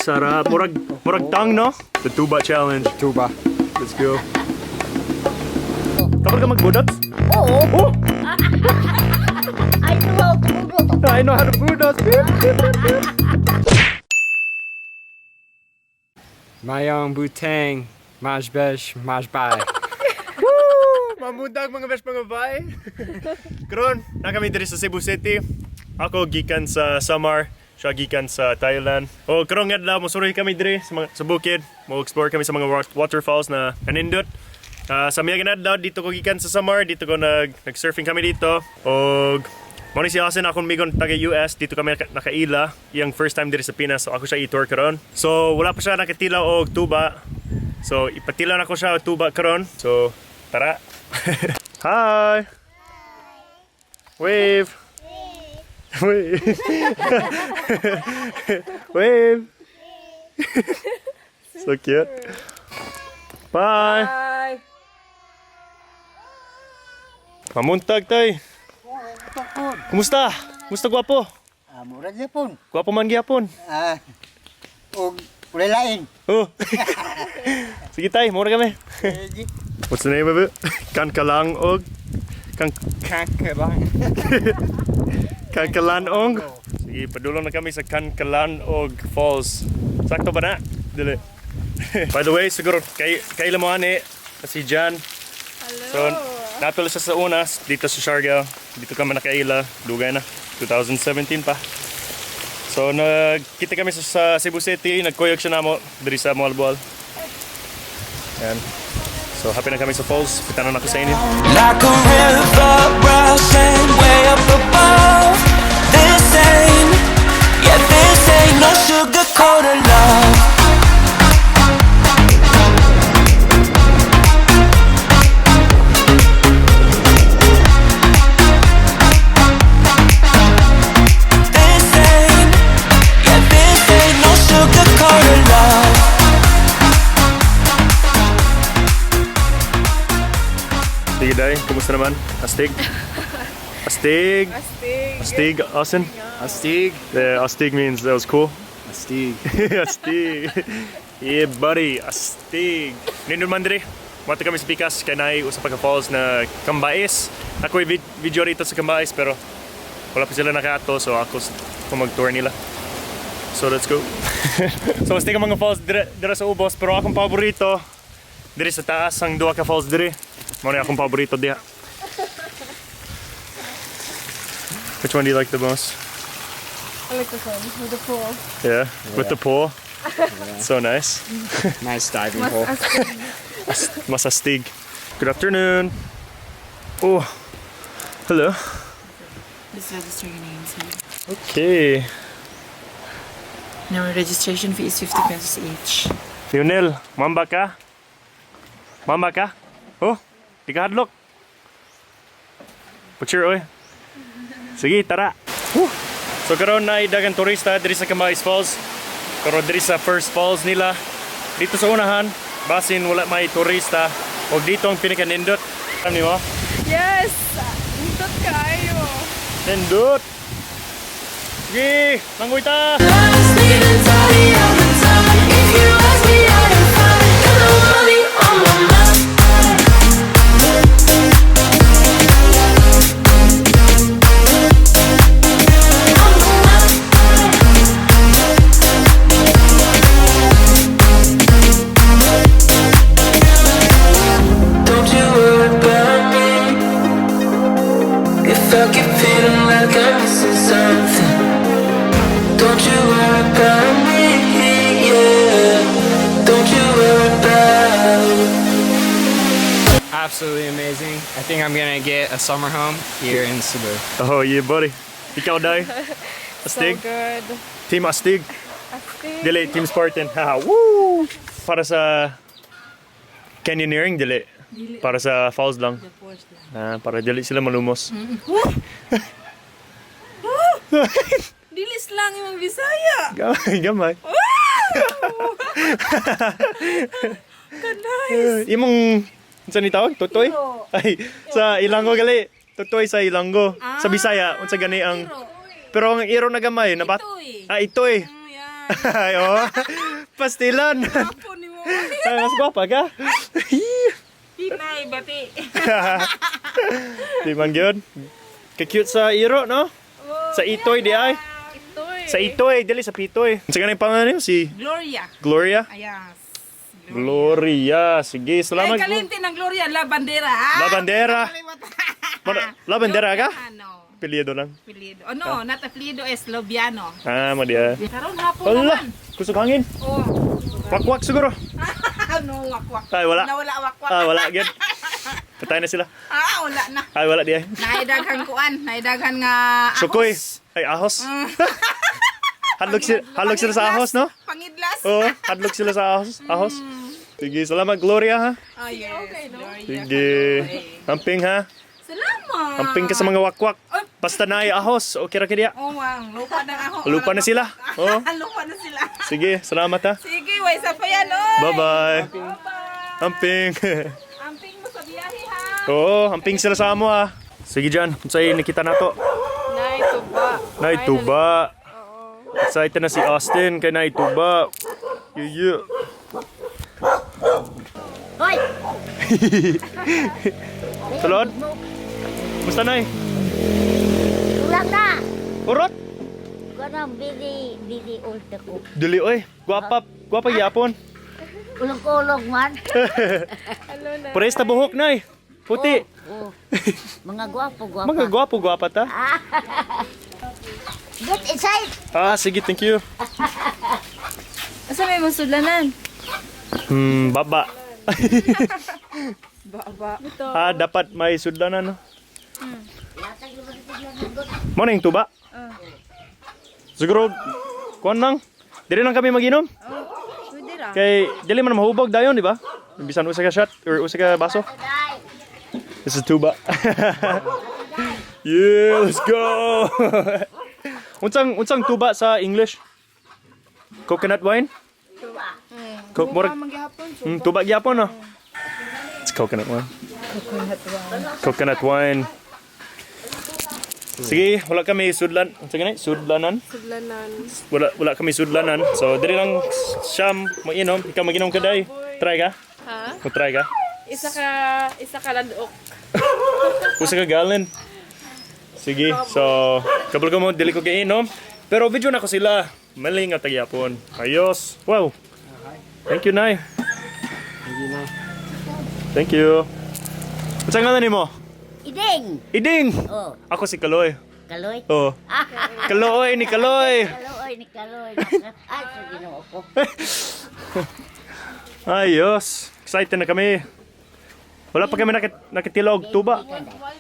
Sarap. Murag, murag tang, no? The tuba challenge. Tuba. Let's go. Kabalo ka magbunot? Oo. Oh! I know how to bunot. I know how to bunot. Mayong Butang, Majbesh, Majbai. Mamuntag mga besh mga bay. Karon, na kami diri sa Cebu City. Ako gikan sa Samar, siya gikan sa Thailand. O karon nga adlaw mosuroy kami diri sa mga, sa bukid. Mo explore kami sa mga waterfalls na kanindot. Ah, sa mga adlaw dito ko gikan sa Samar, dito ko nag-surfing kami dito. Og mao ni si Austin akong migon taga US, dito kami nakaila. Iyang first time diri sa Pinas, so ako siya i-tour karon. So wala pa siya nakatila og tuba. So ipatila na ko siya og tuba karon. So tara. Hi. Wave. Wave. Wave. So cute. Bye. Bye. Mamuntag tay. Kumusta? Kumusta gwapo? Ah, mura gyapon. Gwapo man gyapon. Ah, og walay lain. Oh. Sige tay, mura kami. Sige. What's the name of it? Kankalang og Kan Kankalang. Kankalanong. Sige, padulong na kami sa Kankalanog Falls. Sakto ba na? Dili. By the way, siguro kay kaila mo ani si Jan. Hello. So, napil siya sa unas dito sa Siargao. Dito kami nakaila. Dugay na. 2017 pa. So, nagkita kami sa Cebu City. Nagkuyog siya namo diri sa Moalboal. Yan. So, happy na kami sa falls. Pitanon ako sa inyo. Like a river rushing way up above. This ain't, yeah, this ain't no sugar coated love. This ain't, yeah, this ain't no sugar coated love. Sige, Day. Kumusta naman? Astig? Astig? Astig. Astig, Austin? Astig. Yeah, astig means that was cool. Astig. Astig. Yeah, buddy. Astig. Nindot man diri. Mata kami sa Pikas kay naay usa pa ka falls na Kambais. Ako video rito sa Kambais pero wala pa sila nakaato so ako ko mag-tour nila. So let's go. So astig ang mga falls dire, dire sa ubos pero akong paborito diri sa taas ang duha ka falls diri. Mao ni akong paborito diha. Which one do you like the most? I like this one with the pool. Yeah, with the pool. So nice. Nice diving hole. Mas astig. Good afternoon. Oh, hello. Please register your names here. Okay. Now, registration fee is 50 pesos each. Lionel, mamba ka? Mamba ka? Oh, di ka hadlok. Picture, oy. Sige, tara. Woo. So karon na dagang turista diri sa Camais Falls. Pero diri sa first falls nila dito sa unahan, basin wala may turista. Og dito ang pinakanindot. Alam niyo mo? Yes! Nindot kaayo. Nindot. Sige, langoy ta. Sleeping tight all the time. If you ask me, I am fine. Got no money on my mind. Don't you worry about me. If I keep feeling like I'm missing something. Don't you worry about me, yeah. Don't you worry about. Absolutely amazing. I think I'm gonna get a summer home here in Cebu. Oh yeah, buddy. Ikaw, Day. So Astig. good. Team Astig. Astig. Dili, Team Spartan. Haha, woo! Para sa canyoneering, dili. Para sa falls lang. Ah, para dili sila malumos. Dilis lang yung Bisaya! Gamay, gamay. Nice! Imong, unsa ni tawag? Totoy? Ay, sa Ilonggo gali. Totoy sa Ilonggo. Sa Bisaya, unsa gani ang... Pero ang iro na gamay, nabat... Itoy. Ah, itoy. Yeah. Ay, oh. Pastilan. Apo ni mo. Ay, mas gwapa ka. Pinay, bati. Di man gyud. Ka-cute sa iro, no? Sa itoy di ay. Itoy. Sa itoy, dili sa pitoy. Unsa ganang pangalan niyo? Si Gloria. Gloria? Ayas. Gloria. Sige, Ay, salamat. kalinti ng Gloria, La Bandera. Ah, La Bandera. La Bandera ka? Ano? Pilido lang. Apelyido. Oh, no, not apelyido is Lobiano. Ah, mo di ay. Karon hapon Wala. naman. Kusog hangin. Oh. Wakwak siguro. Ano, wakwak. Ay, wala. Nawala wakwak. Ah, wala gyud. Patay na sila. Ah, wala na. Ay, wala di ay. Naidaghan kuan, naidaghan nga ahos. Sukoy. Ay, ahos. Hadlok sila sa ahos, no? Pangidlas. Oo, hadlok sila sa ahos. Ahos. Sige, salamat Gloria ha. Oh, yes. Okay, no? Gloria. Sige. Amping ha. Salamat. Amping ka sa mga wakwak. Basta na ay ahos, okay ra kaya. Oh, wow. Lupa na ako. Lupa na sila. Oo. Lupa na sila. Sige, salamat ha. Sige, way sa pa yan, oy. Bye-bye. Bye-bye. Amping. Amping mo sa biyahe, ha. Oo, amping sila sa amo ha. Sige dyan, unsay nakita nato? Nay, tuba. Nay tuba. Excited na si Austin kay nay tuba. Yeah. Hoy! Sulod? Musta nay? Ulang na! Urot? Kanang busy, busy old ako. Dili oy. Gwapa, gwapa gyapon. Ulong-ulong man. Hello na. Pares ta buhok nay. Puti. Oh, mga gwapo, gwapa. Mga gwapo gwapa ta. Get inside! Ah, sige, thank you. Asa may masudlanan? Baba. Baba. Ito. Ah, dapat may sudlanan no. Morning tuba. Siguro kuan lang. Dili lang kami maginom. Pwede ra. Kay dili man mahubog dayon, di ba? Bisan usa ka shot or usa ka baso. This is tuba. Yeah, let's go. Unsang tuba sa English? Coconut wine? Tuba. Murag, Manggihapon. tuba gyapon no. It's coconut wine. Coconut wine. Sige, wala kami sudlan. Unsa gani? Sudlanan. Sudlanan. Wala kami sudlanan. So diri lang siya mainom. Ikaw maginom ka day. Try ka? Ha? Mo try ka? Isa ka ladok. Usa ka gallon. Sige, so kabalo ko mo dili ko kainom. Pero video na ko sila. Mali nga tagyapon. Ayos. Wow. Thank you, Nay. Thank you. Unsa ngalan nimo? Iding! Iding. Oh, Ako si Kaloy. Kaloy. Oh. Kaloy ni Kaloy. Kaloy ni Kaloy. Ay, sa Ginoo ko. Ayos. Excited na kami. Wala pa kami nakitilog tuba. Bual-bual.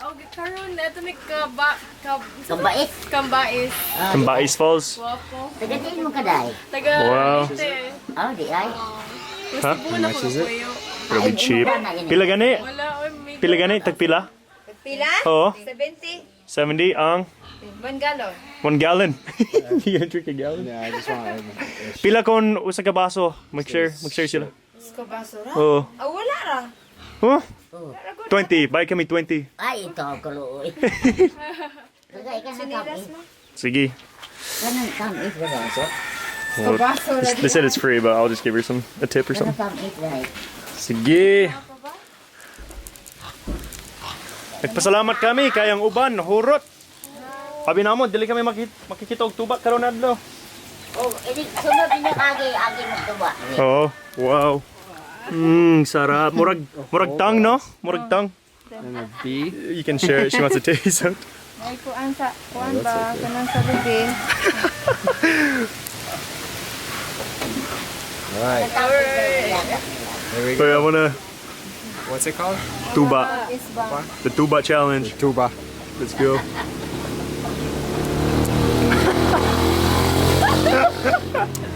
Oh, karon na ito may kaba, kab, Kambait. kambais. Kambais Falls. Wapo. Tagatiin mo ka day. Taga, Wow. Leyte. Oh, di ay. Mas Ha? Cebu na ko napuyo. Grabe cheap. Pila gani? Wala, oy, may Pila gani? Tagpila? Pila? Oo. 70. 70 ang 1 gallon. 1 gallon. You gonna drink a gallon? Yeah, I just want. Pila kon usa ka baso. Mag-share sila. Ko baso ra? Oo. Ah, wala ra. Huh? 20. Buy kami 20. Ay, ito ang Kaloy. Tagay ka na kami. Sige. Kanang kami. Well, they said it's free, but I'll just give her some a tip or Kanang something. kami day. Sige. Nagpasalamat kami kay ang uban hurot. Sabi namo dili kami makikita og tuba karon adlaw. Oh, ini sunod niya agi, agi magtuba. Oo. Wow. Sarap. Murag tang, no? Murag tang. And a B. You can share it. She wants to taste it. Ay, kuan sa, kuan ba? Kanang sa lubi. All right. There we Wait, go. I wanna What's it called? tuba. The tuba challenge. Tuba. Let's go.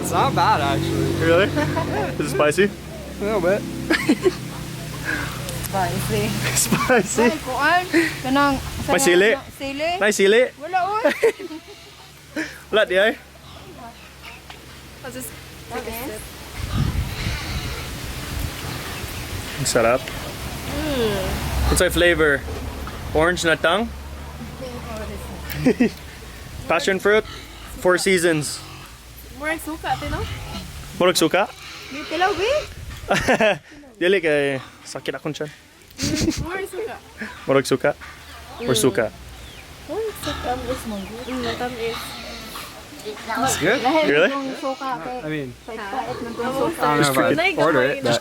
It's not bad actually. Really? Is it spicy? A little bit. Spicy. Spicy. Ay, kuan. Kanang, May sili. Sili? Nice sili. Wala, oy. Wala di ay. I'll just take a sip. Ang sarap. What's our flavor? Orange na tang? Passion fruit? Four Seasons. Murag suka, te, no? Murag suka? May tilaw, be? Dili kay sakit akong tiyan. Murag suka. Murag suka? Or suka? Murag suka. Matamis. It's good. Really? I mean, I Suka. don't know if I'd order it, but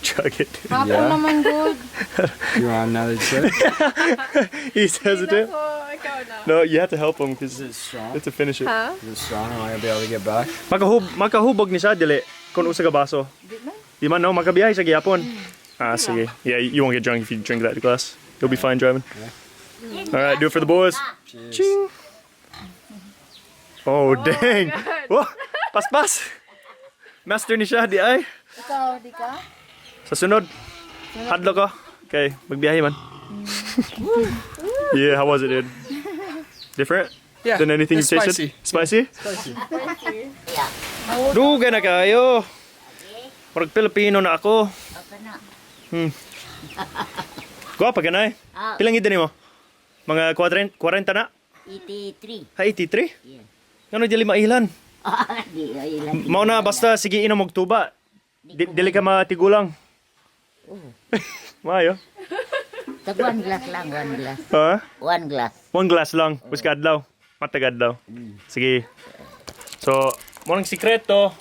Chug it. yeah. Naman good. You want another sip? He's hesitant. Ako, ikaw na. No, you have to help him because Is it strong? you have to finish it. Ha? Is it strong? Am I gonna be able to get back? Makahubog ni siya dili kung usa ka baso. Di man no, makabiyahe siya gihapon. Ah, sige. Yeah, you won't get drunk if you drink that glass. You'll be fine driving. All right, do it for the boys. Cheers. Ching. Oh, dang. God. Whoa, paspas. Master ni siya, di ay. Ikaw, di ka? Sa sunod, hadlo ko. Okay, magbiyahe man. Yeah, how was it, dude? Different Yeah. than anything it's you've tasted? spicy. Spicy? Spicy. Dugay na kayo. Murag Pilipino na ako. Okay na. Gwapa ka na eh. Ah. Pilang edad nimo? Mga 40, 40 na? 83. Ha, 83? Yeah. Ngano dili mailan? Ah, di ay ilan. Mao na basta sige inom og tuba. Dili ka matigulang. Maayo. Tag one glass lang, one glass. Ha? One glass. One glass lang. Usa adlaw. Matag adlaw. Sige. So, mo nang sikreto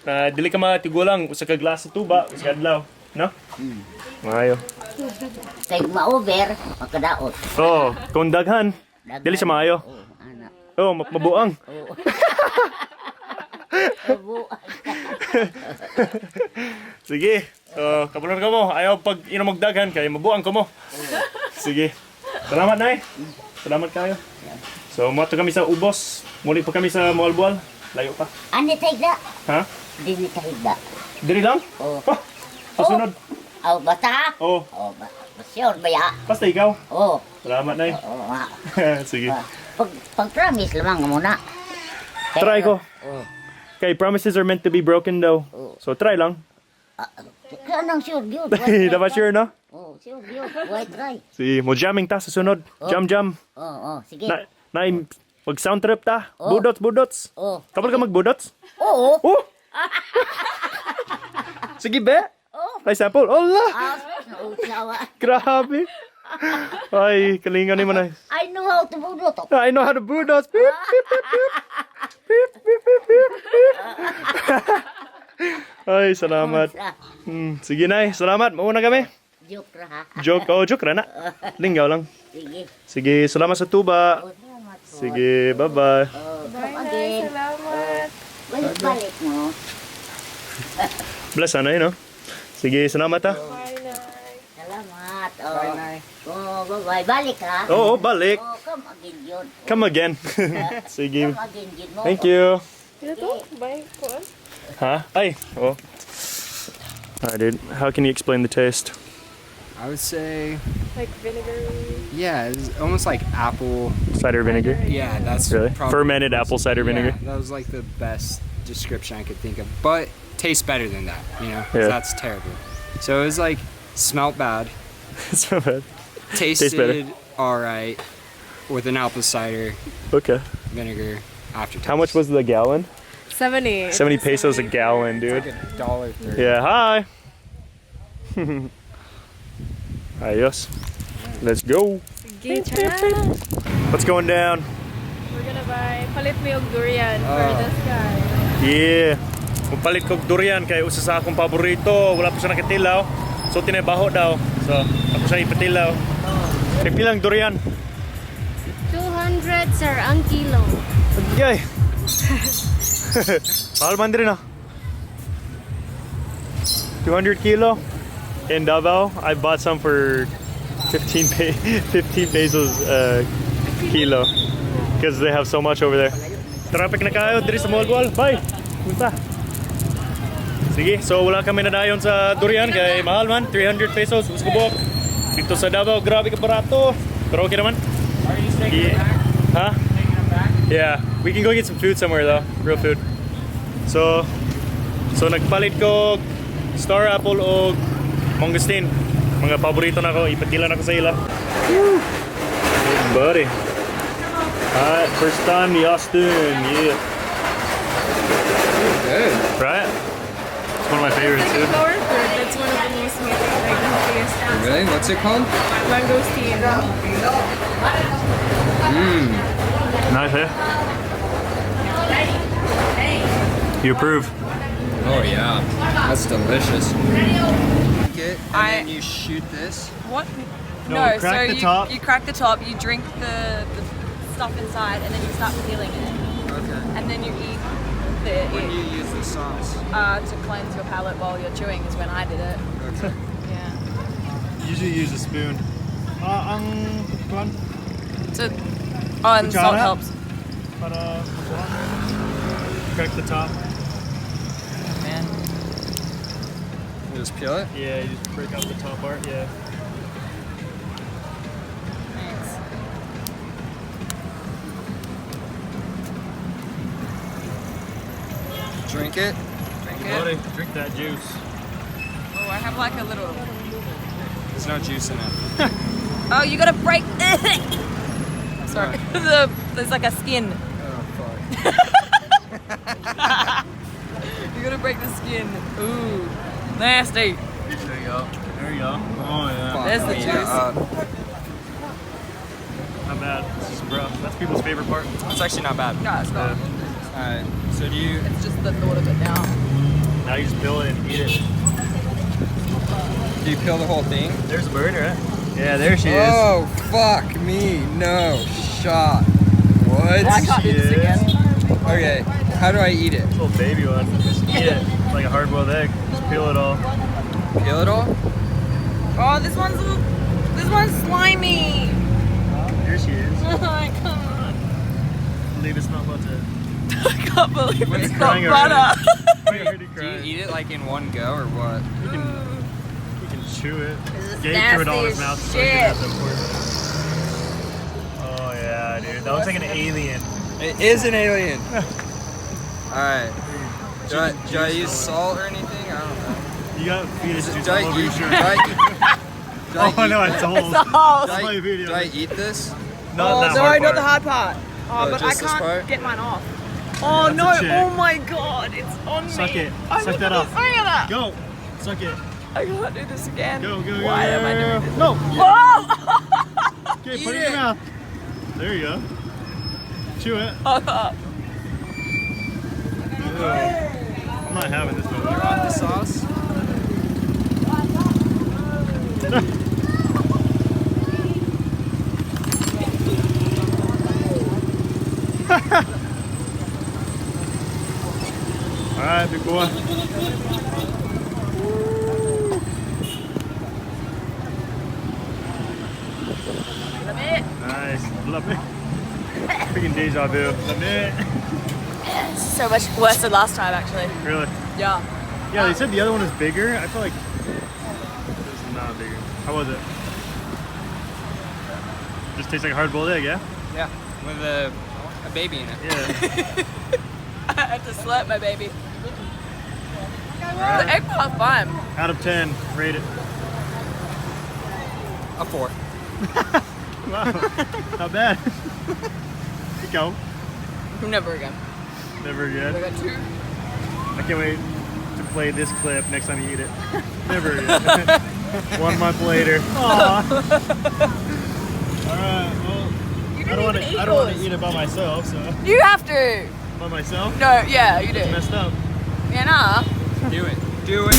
na dili ka matigulang usa ka glass sa tuba, usa ka adlaw, no? Maayo. Kay ma-over, makadaot. Oh, kung daghan, Daghan. dili siya maayo. Oh, ana. Oh, mabuang. Mabuang. Sige. So, kabulon ka mo. Ayaw pag inom og daghan kay mabuang ko mo. Sige. Salamat, Nay. Salamat kayo. So, moadto kami sa Ubos. Muli pa kami sa Moalboal. Layo pa. Ani tahigda? Ha? Dili tahigda. Diri lang? Oh. Oh, sa sunod. Aw, basta ha? Oh, Oh, ba sure ba ya? basta ikaw. Oh, Salamat, Nay. oh, ha. Sige. Pag promise lamang muna. Try ko. Oh. Okay, promises are meant to be broken daw. So, try lang. Kaya nang sure gyud. Dapat sure, no? Oh, sure gyud. Why try? Sige, mo jamming ta sa sunod. Jam jam. Oh, sige. Na, na mag sound trip ta. Oh. Budots, budots. Oh. Kapal ka magbudots? Oo. Oh! Sige, be. Oh. Ay, sample. Hola! Ah, nausawa. Grabe. Ay, kalinga ni mo na. I know how to budot. I know how to budots. Beep, beep, beep, beep. Beep, beep, beep, beep, beep. Ay, salamat. Ah, Sige, Nay. Salamat. Mauna kami. joke ra ha. Joke. Oh, joke ra na. Linggaw lang. Sige. Sige, salamat sa tuba. Oh, salamat po. Sige, bye-bye. Oh, come Bye, Nay. again. Salamat. Balik-balik mo. Bless, anay, no? Sige, salamat ha. Bye, Nay. Salamat. Oh. Bye, Nay. Oh, bye-bye. Balik ha. Oo, balik. Oh, come again yun. Oh, Come again. Sige. Come again yun mo. Thank you. Pila to? Bye, kuan. Huh? Ay. Oh. Alright, dude. How can you explain the taste? I would say, Like vinegar. yeah, it's almost like apple. Cider vinegar. Yeah, that's Really? probably Fermented apple cider Yeah, vinegar. that was like the best description I could think of. But tastes better than that, you know? 'Cause Yeah. That's terrible. So it was like smelt bad, It's not bad. tasted better. all right with an apple cider Okay. vinegar aftertaste. How much was the gallon? 70. 70 pesos a gallon, It's dude. like $1.30. Yeah, hi. Adios. Let's go. Sige, tara. What's going down? We're gonna buy palit mi og durian for Oh. this guy. Yeah. Mupalit kog durian kay usa sa akong paborito. Wala pa siya nakatilaw. So tinabaho daw. So ako siya ipatilaw. Kay pilang durian? 200, sir, ang kilo. Yay. Mahal man din ah. 200 kilo in Davao. I bought some for 15 pesos kilo because they have so much over there. Traffic na kayo diri sa Moalboal. Bye. Punta. Sige, so wala kami nadayon sa durian kay mahal man, 300 pesos us kubok. Dito sa Davao, grabe ka barato. Pero okay naman. Are you taking Yeah. it back? Huh? Taking it back? Yeah, we can go get some food somewhere though, real food. So nagpalit ko star apple o mangosteen. Mga paborito na ko, ipatila na ko sa ila. Woo! Buddy. Alright, first time ni Austin. Yeah. my favorites, Like a dude. power fruit. That's one of the most like the healthiest fruits. Really? What's it called? Mangosteen. Nice, eh? You approve? Oh yeah, that's delicious. Get and then you shoot this. What? No, crack so the you, top. you crack the top, you drink the stuff inside, and then you start peeling it. Okay. And then you eat the When it, you use the sauce. to cleanse your palate while you're chewing is when I did it. Okay. Yeah. Usually use a spoon. Ang kuan So, oh, and salt Kutsara? helps. para makuha. Crack the top. Oh, man. You just peel it. Yeah, you just break out the top part. Yeah. Thanks. Drink it. Drink it. Buddy, drink that juice. Oh, I have like a little. There's no juice in it. Oh, you gotta break. Sorry. There's like a skin. Oh fuck. You gotta break the skin. Ooh, nasty. There you go. There you go. Oh yeah. Fuck There's the me juice. up. Not bad. This is rough. That's people's favorite part. It's actually not bad. No, it's not. Alright. So do you? It's just the thought of it now. Now you just peel it and eat it. Do you peel the whole thing? There's a bird, right? Yeah, there she is. Oh fuck me! No shot. What? I can't do this She is. again. Okay. How do I eat it? Little baby one. Just eat it like a hard-boiled egg. Just peel it all. Peel it all? Oh, this one's a little, this one's slimy. Here she is. I can't. Believe it's not about to. I can't believe it's got Crying already. butter. You're already Do you crying. eat it like in one go or what? You can chew it. This is Gabe threw it all in his nasty mouth. as So he didn't shit. have to pour it. Oh yeah, dude. That looks like an alien. It is an alien. Alright. Do I use salt or anything? I don't know. You got fetus juice Do I all over your eat? shirt. Do I eat? Do I Oh eat no, this? it's old. Oh, Do I, my video. do I eat this? Not oh that no, hard not the part. hard part. Oh, Oh, but I just this can't part? get mine off. Oh That's a no! chick. Oh my god, it's on me. Suck it. I'm Suck that off. Look at that. Go. Suck it. I can't do this again. Go, go, go. Why am I doing this? No. Oh! Okay, put it in Eat your it. mouth. There you go. Chew it. Ew. I'm not having this one. You want the sauce? All right, big boy. Love it. Nice. Love it. Freaking deja vu. Love it. So much worse than last time, actually. Really? Yeah. Yeah, they said the other one was bigger. I feel like this is not bigger. How was it? Just tastes like a hard-boiled egg, yeah? Yeah. With a baby in it. Yeah. I had to slurp my baby. The egg part's fine. Out of 10, rate it. A 4. Wow. Not bad. Go. Never again. Never I again. got two. I can't wait to play this clip next time you eat it. Never again. 1 month later. Aw. All right. Well, You I didn't don't want even to. eat I don't want yours. to eat it by myself. So You have to. by myself, No, yeah, you do. messed up. Yeah, nah. Do it. Do it.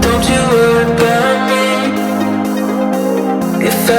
Don't you worry about me. If I